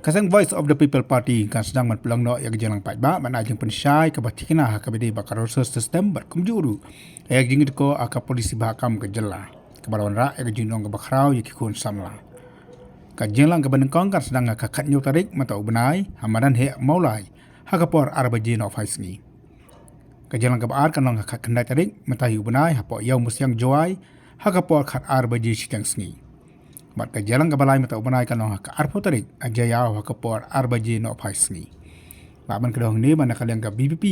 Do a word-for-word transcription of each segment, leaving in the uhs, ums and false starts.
Ka seng Voice of the People Party kan sdang ban pynlong noh ïa ka jingïalang paidbah ban ai jingpynshai kaba thikna ha kaba ïadei bad ka roster system bad kumjuh ruh ïa ka jingïakoh ha ka polisi bahkam ka jylla, kaba la wanrah ïa ka jinglong kaba khraw ïa ki khun samla. Ka jingïalang kaba nyngkong kan sdang ha ka khathynñiew tarik mynta u bnai ha madan heh Mawlai ha ka por ar baje nohphai sngi. Ka jingïalang kaba ar kan long ha ka khatkhyndai tarik mynta hi u bnai hapoh Ïew Musiang Jowai ha ka por khatar baje shiteng sngi. Bad ka jingïalang kaba lai mynta u bnai kan long ha ka arphew tarik ha Jaiaw ha ka por ar baje nohphai sngi. Lah ban kdew hangne ba na ka liang ka VPP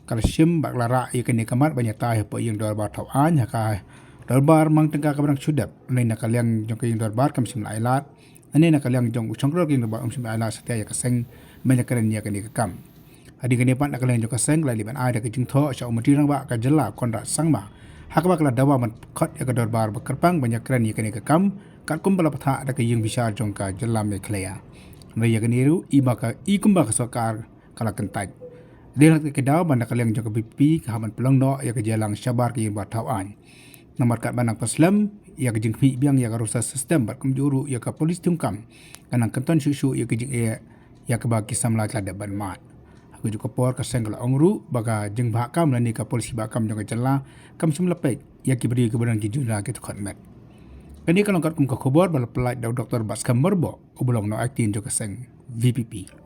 ka la shim bad ka la rah ïa kane ka mat ban ïatai hapoh ïing dorbar thaw aiñ ha ka dorbar mang tyngka kaba dang shu dep, lane na ka liang jong ka ïing dorbar kam shym la ailad, lane na ka liang jong u shongkdor ka ïing dorbar um shym la ailad satia ïa ka seng ban ïakren ïa kane ka kam. Hadien kane pat na ka liang jong ka seng ka la dei ban ai da ka jingthoh sha u Myntri Rangbah ka jylla Conrad Sangma ha kaba ka la dawa ban khot ïa ka dorbar ba kyrpang ban ïakren ïa kane ka kam katkum ba la bthah da ka ïing bishar jong ka jylla Meghalaya. Hynrei ïa kane ruh i ba ka i kumba ka sorkar ka la kyntait. Dei na ka daw ba na ka liang jong ka VPP ka hap ban pynlong noh ïa ka jingïalang shabar ka ïing dorbar thaw aiñ. Namar katba nang pynslem ïa ka jingkhmih biang ïa ka roster system bad kumjuh ruh ïa ka polisi thungkam, ka nang kynton shuh shuh ïa ka jingeh ïa kaba ki samla ki la dep ban mad. Ha kajuh ka por ka seng ka la ong ruh ba ka jingbahkam lane ka polisi bahkam jong ka jylla kam shym la peit ïa ki briew kiba don ki jingduna ki dkhot met. Kane ka long katkum ka khubor ba la pynlait da u Doktor Batskhem Myrboh uba long u nongaiktien jong ka seng VPP.